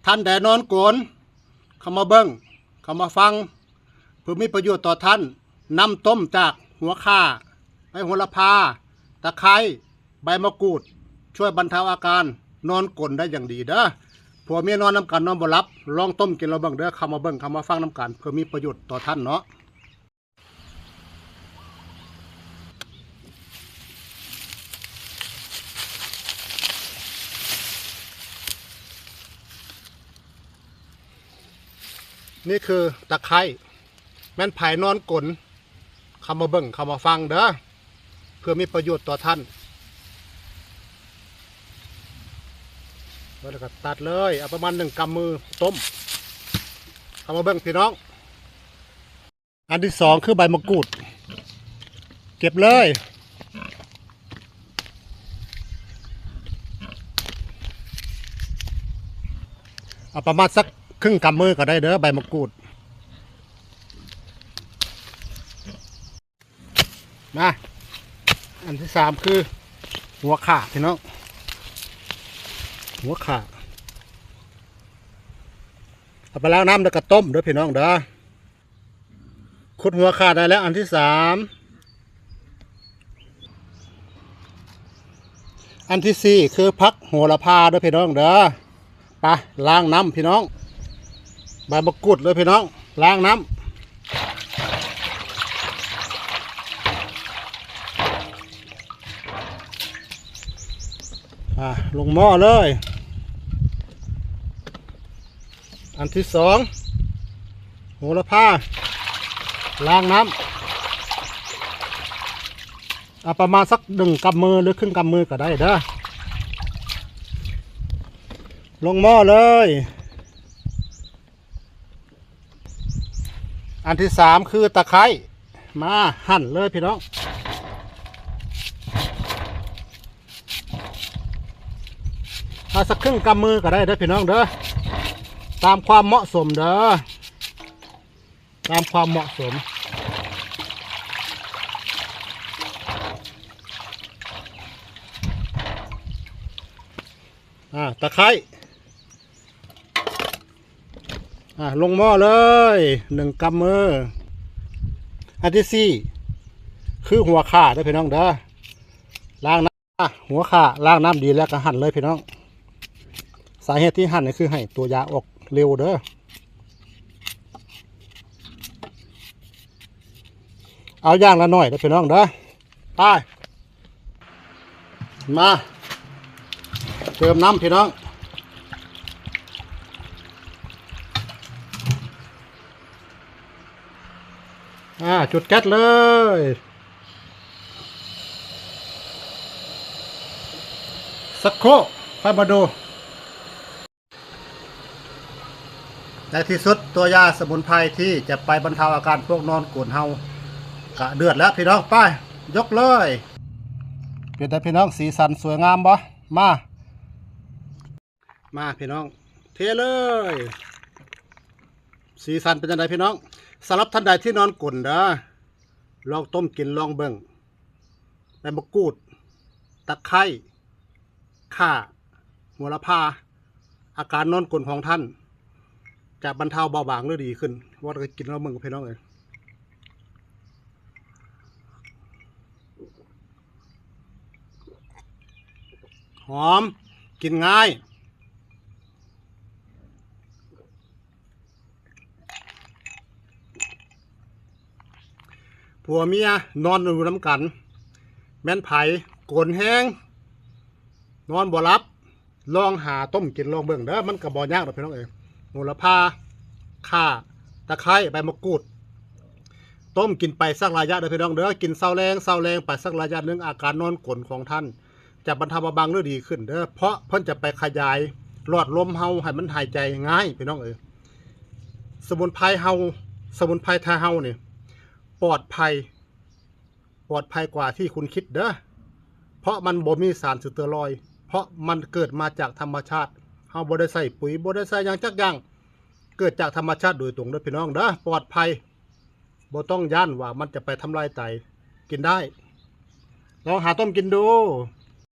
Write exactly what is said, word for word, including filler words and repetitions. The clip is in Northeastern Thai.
ท่านใดนอนกรน เข้ามาเบิ่ง เข้ามาฟัง เพื่อมีประโยชน์ต่อท่าน น้ำต้มจากหัวข่า ใบโหระพา ตะไคร้ใบมะกรูด ช่วยบรรเทาอาการนอนกรนได้อย่างดีเด้อ ผัวเมียนอนนำกันนอนบ่หลับ ลองต้มกินลองเบิ่งเด้อ เข้ามาเบิ่ง เข้ามาฟังนำกัน เพื่อมีประโยชน์ต่อท่านเนาะ นี่คือตะไคร้ แม่นไผนอนกรน เข้ามาเบิ่ง เข้ามาฟังเด้อ เพื่อมีประโยชน์ต่อท่าน แล้วก็ตัดเลย เอาประมาณหนึ่งกำมือต้ม เข้ามาเบิ่งพี่น้อง อันที่สองคือใบมะกรูด เก็บเลย เอาประมาณสักครึ่งกำมือก็ได้เด้อ ใบมะกรูด มา อันที่สามคือ หัวข่าพี่น้อง หัวข่า เอาไปล้างน้ำแล้วก็ต้มเด้อพี่น้องเด้อ ขุดหัวข่าได้แล้ว อันที่สาม อันที่สี่คือผักโหระพาเด้อพี่น้องเด้อ ไปล้างน้ำพี่น้อง ใบมะกรูดเลยพี่น้อง ล้างน้ำ อ่า ลงหม้อเลย อันที่สอง โหระพา ล้างน้ำ เอาประมาณสักหนึ่งกำมือหรือครึ่งกำมือก็ได้เด้อ ลงหม้อเลย อันที่สามคือตะไคร้ มาหั่นเลยพี่น้อง เอาสักครึ่งกำมือก็ได้เด้อพี่น้องเด้อ ตามความเหมาะสมเด้อ ตามความเหมาะสม อ่า ตะไคร้ อ่า ลงหม้อเลย หนึ่งกำมือ อันที่สี่ คือหัวข่าเด้อพี่น้องเด้อ ล้างน้ำ อ่ะ หัวข่า ล้างน้ำดีแล้วก็หั่นเลยพี่น้อง สาเหตุที่หั่นนี่คือให้ตัวยาออกเร็วเด้อ เอาอย่างละหน่อยเด้อพี่น้องเด้อ ไป มา เติมน้ำพี่น้อง อ่า จุดแก๊สเลย สักครู่ ค่อยมาดู ในที่สุดตัวยาสมุนไพรที่จะไปบรรเทาอาการพวกนอนกรนเฮา กะเดือดแล้วพี่น้อง ไป ยกเลย เป็นไงพี่น้อง สีสันสวยงามบ่ มา มาพี่น้อง เทเลย สีสันเป็นจั่งใดพี่น้อง สำหรับท่านใดที่นอนกรนเด้อ ลองต้มกินลองเบิ่ง ใบมะกรูด ตะไคร้ ข่า โหระพา อาการนอนกรนของท่าน จะบรรเทาเบาบางหรือดีขึ้น ว่าก็กินลองเบิ่งพี่น้องเอ้ย หอม กินง่าย ผัวเมียนอนอยู่นำกัน แม่นไผกรนแฮง นอนบ่หลับ ลองหาต้มกินลองเบิ่งเด้อ มันก็บ่ยากดอกพี่น้องเอ้ย โหระพา ข่า ตะไคร้ ใบมะกรูด ต้มกินไปสักระยะเด้อพี่น้องเด้อ กินเช้าแลง เช้าแลงไปสักระยะหนึ่ง อาการนอนกรนของท่าน จะบรรเทาเบาบางหรือดีขึ้นเด้อ เพราะเพิ่นจะไปขยายหลอดลมเฮาให้มันหายใจง่ายพี่น้องเอ้ย สมุนไพรเฮา สมุนไพรไทยเฮานี่ ปลอดภัย ปลอดภัยกว่าที่คุณคิดเด้อ เพราะมันบ่มีสารสเตียรอยด์ เพราะมันเกิดมาจากธรรมชาติ เฮาบ่ได้ใส่ปุ๋ย บ่ได้ใส่หยังจักอย่าง เกิดจากธรรมชาติโดยตรงเด้อพี่น้องเด้อ ปลอดภัย บ่ต้องย้านว่ามันจะไปทำลายไต กินได้ ลองหาต้มกินดู